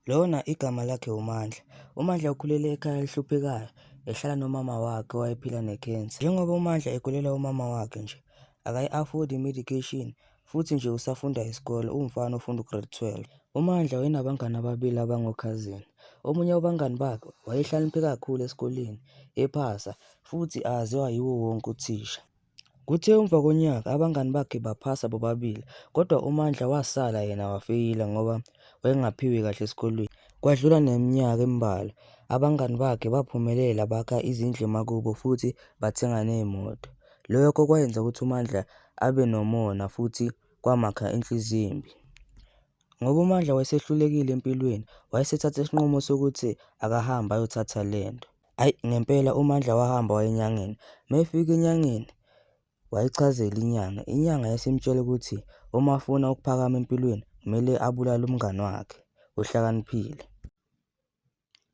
Lona igama lakhe uMandla. UMandla ukhulele ekhaya elihluphekayo, ehlala nomama wakhe owayephila ne-cancer. Njengoba uMandla egulela umama wakhe nje, akayi-afford i-medication futhi nje usafunda isikole, uwumfana ofunda u-grade 12. UMandla wayenabangani ababili abangokhazini. Omunye wabangani bakhe wayehlakaniphe kakhulu esikoleni, ephasa futhi aziwa yiwo wonke uthisha. Kuthe emva konyaka abangani bakhe baphasa bobabili, kodwa uMandla wasala yena wafeyila ngoba wayengaphiwe kahle esikolweni. Kwadlula neminyaka embalwa, abangani bakhe baphumelela bakha izindlu emakubo futhi bathenga ney'moto. Lokho kwayenza ukuthi uMandla abe nomona futhi kwamakha inhliziyo embi. Ngoba uMandla wayesehlulekile empilweni, wayesethatha isinqumo sokuthi akahambe ayothatha lento. Hhayi ngempela uMandla wahamba waya enyangeni. Mayefika enyangeni wayichazela inyanga, inyanga yasimtshela ukuthi uma afuna ukuphakama empilweni kumele abulale umngani wakhe ohlakaniphile.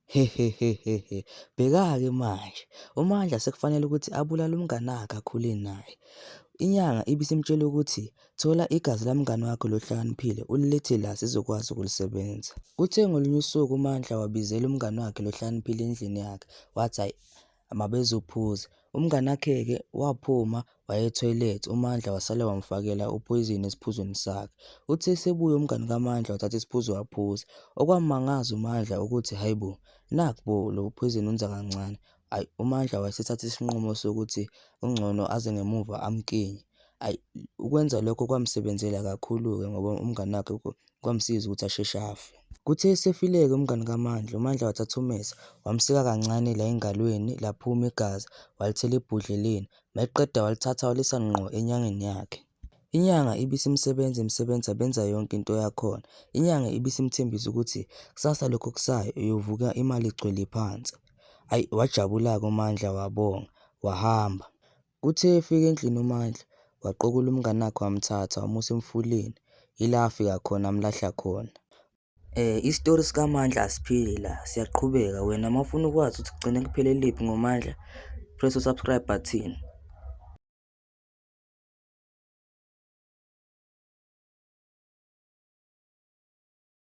Hehehehe, bheka-ke manje, uMandla sekufanele ukuthi abulale umngani wakhe akhule naye. Inyanga ibisimtshela ukuthi thola igazi lamngani wakho lo ohlakaniphile ulilethe la sizokwazi ukulisebenza. Kuthe ngolunye usuku uMandla wabizela umngani wakhe lo ohlakaniphile endlini yakhe, wathi hhayi mabezophuza. Umngani wakhe-ke waphuma waya ethoyilethi, uMandla wasale wamfakela uphoyizeni esiphuzweni sakhe. Uthe esebuya umngani kaMandla wathatha isiphuzo waphuza. Okwamangaza uMandla ukuthi hhayi bo, nakhu bo lo phoyizeni wenza kancane. Hhayi uMandla wayesethatha isinqumo sokuthi ungcono aze ngemuva amkinye. Hhayi ukwenza lokho kwamsebenzela kakhulu-ke ngoba umngani wakhe kwamsiza ukuthi asheshe afe. Kuthe esefile-ke umngani kaMandla, uMandla wathatha ummese wamsika kancane la engalweni laphuma igazi walithela ebhodleleni. Mayeqeda walithatha walisa ngqo enyangeni yakhe. Inyanga ibisimsebenza imsebenza benza yonke into yakhona. Inyanga ibisimthembisa ukuthi kusasa lokhu okusayo uyovuka imali igcwele phansi. Hhayi wajabula-ke uMandla wabonga wahamba. Kuthe efika endlini uMandla waqokula umngani wakhe wamthatha wamusa emfuleni, ila afika khona amlahla khona. Isitori sikaMandla asipheli la, siyaqhubeka. Wena uma ufuna ukwazi ukuthi kugcine kuphelelephi ngoMandla, press u-subscribe button.